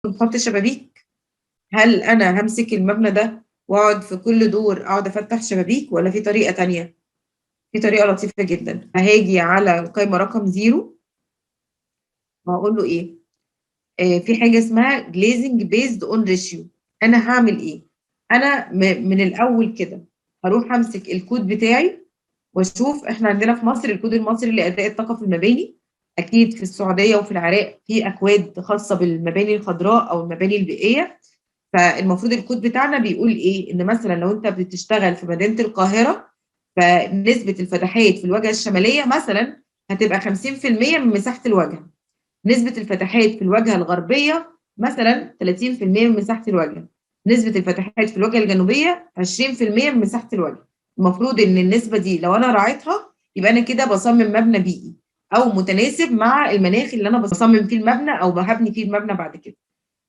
نحط شبابيك؟ هل انا همسك المبنى ده واقعد في كل دور اقعد افتح شبابيك، ولا في طريقه تانية؟ في طريقه لطيفة جدا. هاجي على القايمة رقم 0 وهقول له ايه؟ في حاجة اسمها glazing based on ratio. انا هعمل ايه؟ انا من الاول كده هروح امسك الكود بتاعي واشوف، احنا عندنا في مصر الكود المصري لاداء الطاقة في المباني، اكيد في السعودية وفي العراق في اكواد خاصة بالمباني الخضراء او المباني البيئية. فالمفروض الكود بتاعنا بيقول ايه؟ ان مثلا لو انت بتشتغل في مدينة القاهرة فنسبة الفتحات في الواجهة الشمالية مثلا هتبقى 50% من مساحة الواجهة، نسبه الفتحات في الواجهة الغربية مثلا 30% من مساحة الواجهة، نسبه الفتحات في الواجهة الجنوبية 20% من مساحة الواجهة. المفروض ان النسبة دي لو انا راعيتها يبقى انا كده بصمم مبنى بيئي او متناسب مع المناخ اللي انا بصمم فيه المبنى او هبني فيه المبنى بعد كده.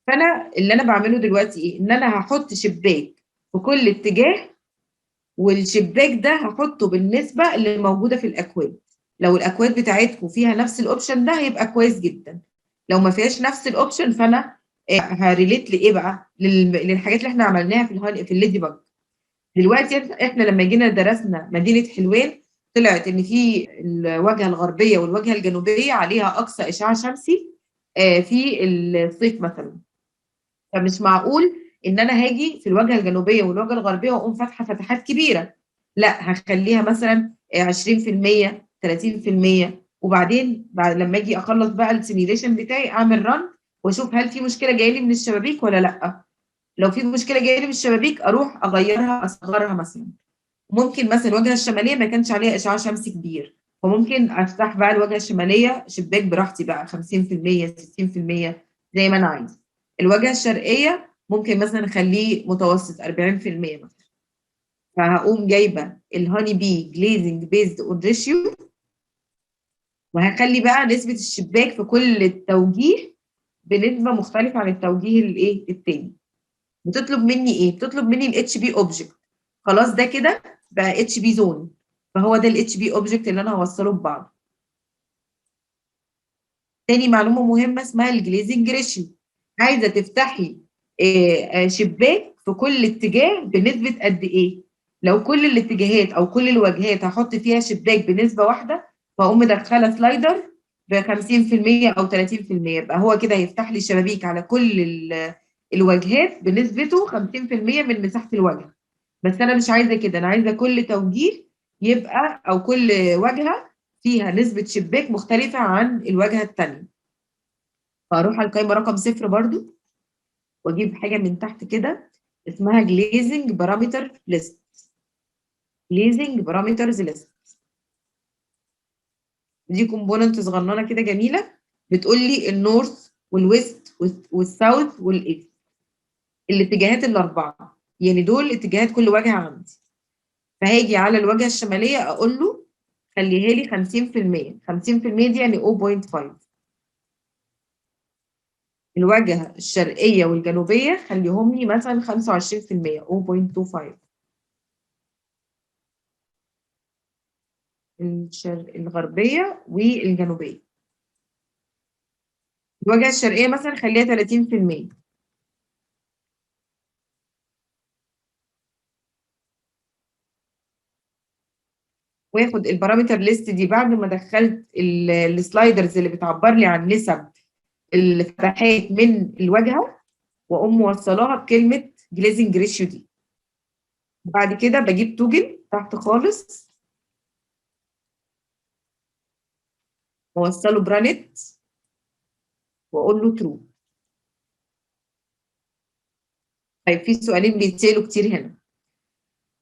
فانا اللي انا بعمله دلوقتي ايه؟ ان انا هحط شباك في كل اتجاه، والشباك ده هحطه بالنسبة اللي موجودة في الاكواد. لو الاكواد بتاعتكم فيها نفس ال option ده هيبقى كويس جدا، لو ما فيهاش نفس ال option فانا ه relate لايه بقى؟ للحاجات اللي احنا عملناها في ال Ladybug. دلوقتي احنا لما جينا درسنا مدينة حلوان طلعت ان في الواجهة الغربية والواجهه الجنوبية عليها اقصى اشعاع شمسي في الصيف مثلا، فمش معقول ان انا هاجي في الواجهة الجنوبية والواجهه الغربية واقوم فاتحة فتحات كبيرة، لا هخليها مثلا 20%، 30%، وبعدين بعد لما اجي اخلص بقى ال simulation بتاعي اعمل run واشوف هل في مشكلة جاية لي من الشبابيك ولا لا. لو في مشكلة جاية لي من الشبابيك اروح اغيرها اصغرها مثلا. ممكن مثلا الواجهة الشمالية ما كانش عليها اشعاع شمسي كبير، فممكن افتح بقى الواجهة الشمالية شباك براحتي بقى 50%، 60% زي ما انا عايز. الواجهة الشرقية ممكن مثلا اخليه متوسط 40% مثلا. فهقوم جايبه ال Honeybee glazing based on ratio، وهخلي بقى نسبه الشباك في كل التوجيه بنسبة مختلفة عن التوجيه الايه التاني. بتطلب مني ايه؟ بتطلب مني ال HB object. خلاص ده كده بقى HB zone، فهو ده ال HB object اللي انا هوصله ببعضه. تاني معلومة مهمة اسمها ال glazing ratio. عايزه تفتحي شباك في كل اتجاه بنسبة قد ايه؟ لو كل الاتجاهات او كل الواجهات هحط فيها شباك بنسبة واحدة، فاقوم مدخله slider ب 50% او 30%، يبقى هو كده هيفتح لي شبابيك على كل الواجهات بنسبته 50% من مساحة الواجهة. بس انا مش عايزه كده، انا عايزه كل توجيه يبقى او كل واجهه فيها نسبه شباك مختلفة عن الواجهة الثانية. فاروح على القايمة رقم 0 برضو واجيب حاجة من تحت كده اسمها glazing parameter list. glazing parameters list دي component صغننه كده جميلة بتقول لي ال north وال west وال south وال east، الاتجاهات الاربعة، يعني دول اتجاهات كل واجهه عندي. فهاجي على الواجهة الشمالية اقول له خليها لي 50%، 50% دي يعني 0.5. الواجهة الشرقية والجنوبيه خليهم لي مثلا 25%، 0.25. الغربية والجنوبيه. الواجهة الشرقية مثلا خليها 30%. واخد ال parameter list دي بعد ما دخلت ال sliders اللي بتعبر لي عن نسب الفتحات من الواجهة، واقوم موصلاها بكلمه glazing ratio دي. بعد كده بجيب toggle تحت خالص واوصله ب runit واقول له true. طيب في سؤالين بيتسالوا كتير هنا.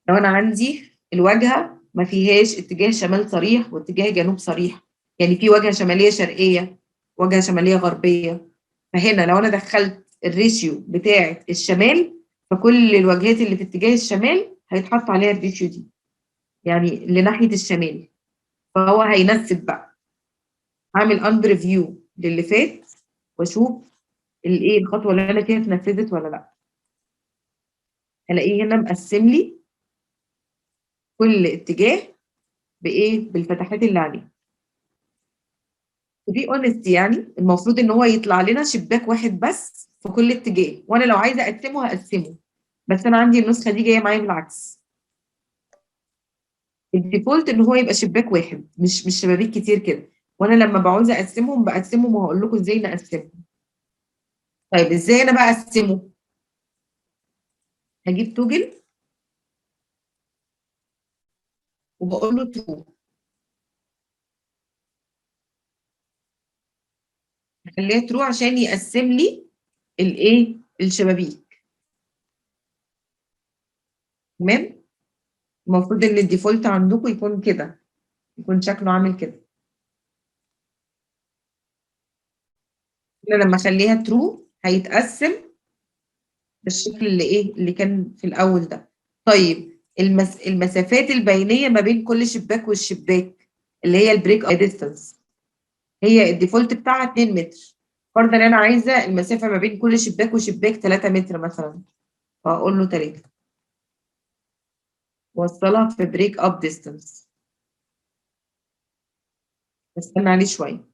لو انا عندي الواجهة ما فيهاش اتجاه شمال صريح واتجاه جنوب صريح، يعني في واجهه شمالية شرقية، واجهه شمالية غربية، فهنا لو انا دخلت ال ratio بتاعه الشمال فكل الواجهات اللي في اتجاه الشمال هيتحط عليها ال ratio دي، يعني لناحيه الشمال، فهو هينسب بقى. هعمل unpreview للي فات واشوف الايه الخطوة اللي انا فيها اتنفذت ولا لا. هلاقيه هنا مقسم لي كل اتجاه بايه؟ بالفتحات اللي عليه. To be honest يعني المفروض ان هو يطلع لنا شباك واحد بس في كل اتجاه، وانا لو عايزه اقسمه هقسمه، بس انا عندي النسخة دي جاية معايا بالعكس. ال default ان هو يبقى شباك واحد، مش شبابيك كتير كده، وانا لما بعوز اقسمهم بقسمهم، وهقول لكم ازاي نقسمهم. طيب ازاي انا بقى اقسمه؟ هجيب toggle وبقول له true، هخليها true عشان يقسم لي الايه؟ الشبابيك. تمام؟ المفروض ان ال default عندكم يكون كده، يكون شكله عامل كده. انا لما اخليها true هيتقسم بالشكل اللي ايه؟ اللي كان في الاول ده. طيب المسافات البينية ما بين كل شباك والشباك اللي هي ال break distance، هي ال default بتاعها 2 متر. فرضا ان انا عايزه المسافة ما بين كل شباك وشباك 3 متر مثلا، فاقول له 3، وصلها في break up distance، استنى عليه شوية.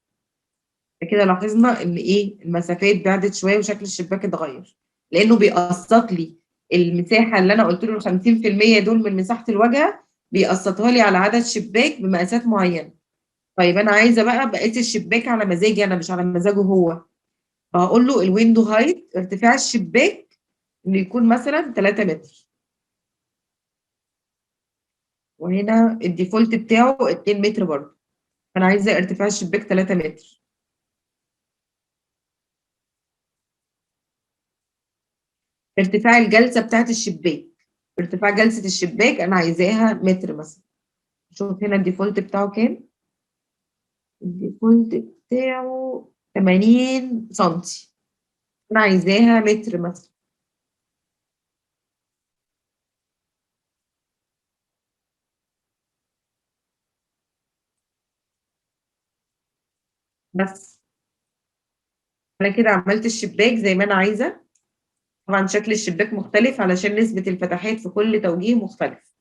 كده لاحظنا ان ايه؟ المسافات بعدت شوية وشكل الشباك اتغير، لانه بيقسط لي المساحة اللي انا قلت له ال 50% دول من مساحة الواجهة، بيقسطها لي على عدد شباك بمقاسات معينة. طيب انا عايزه بقى بقية الشباك على مزاجي انا، مش على مزاجه هو، فهقول له ال window height ارتفاع الشباك انه يكون مثلا 3 متر، وهنا ال default بتاعه 2 متر برضه، فانا عايزه ارتفاع الشباك 3 متر. ارتفاع الجلسة بتاعت الشباك، ارتفاع جلسه الشباك انا عايزاها متر مثلا. شوف هنا ال default بتاعه كام؟ ال default بتاعه 80 سنتي، انا عايزاها متر مثلا. بس انا كده عملت الشباك زي ما انا عايزه. طبعا شكل الشباك مختلف علشان نسبة الفتحات في كل توجيه مختلف.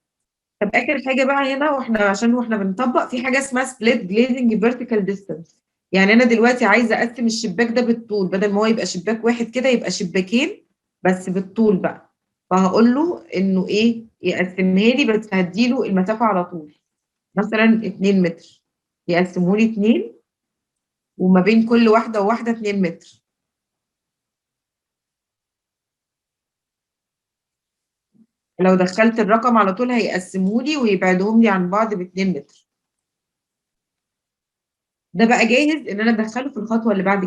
طب اخر حاجة بقى هنا، واحنا عشان واحنا بنطبق في حاجة اسمها split glazing vertical distance. يعني انا دلوقتي عايزه اقسم الشباك ده بالطول، بدل ما هو يبقى شباك واحد كده يبقى شباكين بس بالطول بقى. فهقول له انه ايه؟ يقسمها لي، بس هديله المسافة على طول، مثلا 2 متر، يقسمه لي 2، وما بين كل واحدة وواحدة 2 متر. لو دخلت الرقم على طول هيقسمولي ويبعدهم لي عن بعض ب 2 متر. ده بقى جاهز ان انا ادخله في الخطوة اللي بعد